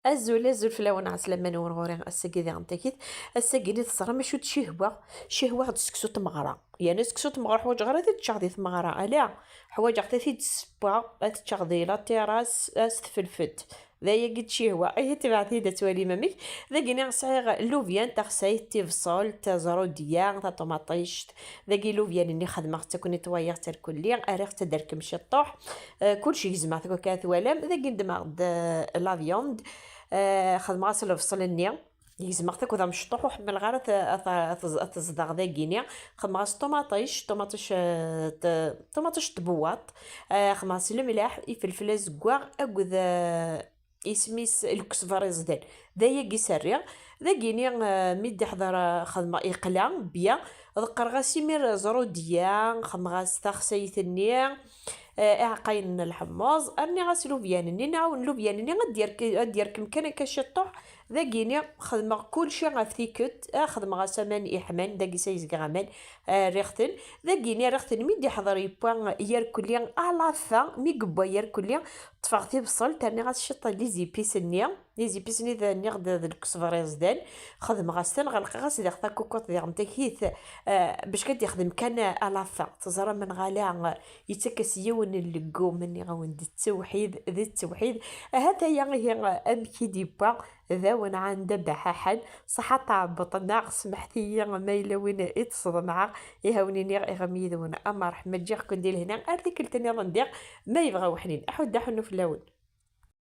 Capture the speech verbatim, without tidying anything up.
Azul, azul fell-awen, ɛeslama-nwen ɣur-i. Ass-agi diɣen takit, ass-agi-nni teẓram acu d cihwa? Cihwa d seksu n tmeɣra. Yerna seksu n tmeɣra ḥwaǧeɣ ara ad t-ččeɣ di tmeɣra, ala, ḥwaǧeɣ-t ad t-id-ssewweɣ, ad t-ččeɣ di la terrasse, s tfelfelt. D ayagi d cihwa. Ihi tebɛet-iyi-d ad twalim amek. Dagi-nni sɛiɣ llubyan, taxsayt, tibṣelt, ẓrudya, taṭumaṭict. Dagi llubyan-nni xedmeɣ-tt akk, netwayeɣ-tt irkelli, rriɣ-tt ad d-terkem ciṭṭuḥ. Eh, kullec gezmeɣ-t akka twalam. Dagi ddmeɣ-d, eh, la viande. Eh, xedmeɣ-as lebṣel-nni. Gezmeɣ-t akked amecṭuḥ, ur ḥemmleɣ ara t-, at-, at-, ad t-ẓḍeɣ dagi-nni. Xedmeɣ-as ṭumaṭic, ṭumaṭic, eh, t-, ṭumaṭic n tbewwaṭ. Eh, xedmeɣ-as lemleḥ, ifelfel azeggaɣ, akked, eh, isem-is lkesber iẓdan. D ayagi i s-rriɣ. Dagi-nni, eh, mi d-iḥḍer, eh, xedmeɣ iqla, bya, ḍeqqreɣ-as imir ẓrudya, xedmeɣ-as taxsayt-nni, eh, iɛeqqayen n lḥemmuẓ, rniɣ-as lubyan-nni, nɛawen lubyan-nni ad d-yerk-, ad d-yerkem kan akka ciṭṭuḥ. Dagi-nni xedmeɣ kulci ɣef tikkelt, eh, xedmeɣ-as aman iḥman, dagi s ay zgeɣ aman, eh, rriɣ-ten. Dagi-nni rriɣ-ten mi d-iḥḍer yewwa yerkelli, à la fin, mi yewwa yerkelli, ṭṭfeɣ tibṣelt, rniɣ-as ciṭṭ n les épices-nni, les épices-nni d, nniɣ-d d lkesber iẓdan, xedmeɣ-as-ten, ɣelqeɣ-as diɣ takukuṭ diɣen takit, eh, bac kan d-yexdem kan à la fin. Teẓram menɣala, eh, yettak-as yiwen n leggum, nniɣ-awen d ttewḥid, d ttewḥid. Ahat aya ihi, eh, amek i d-yewwa, d awen ɛanda baḥaḥan, ṣaḥa tɛebbeḍ-nneɣ, smeḥt-iyi ma yella win i tt-sḍemɛeɣ, ihi awen-iniɣ iɣem yid-wen amerḥ, ma ǧǧiɣ-ken di lehna, ar tikkelt-nniḍen diɣ, ma yebɣa weḥnin, aḥuddu aḥunnu fell-awen.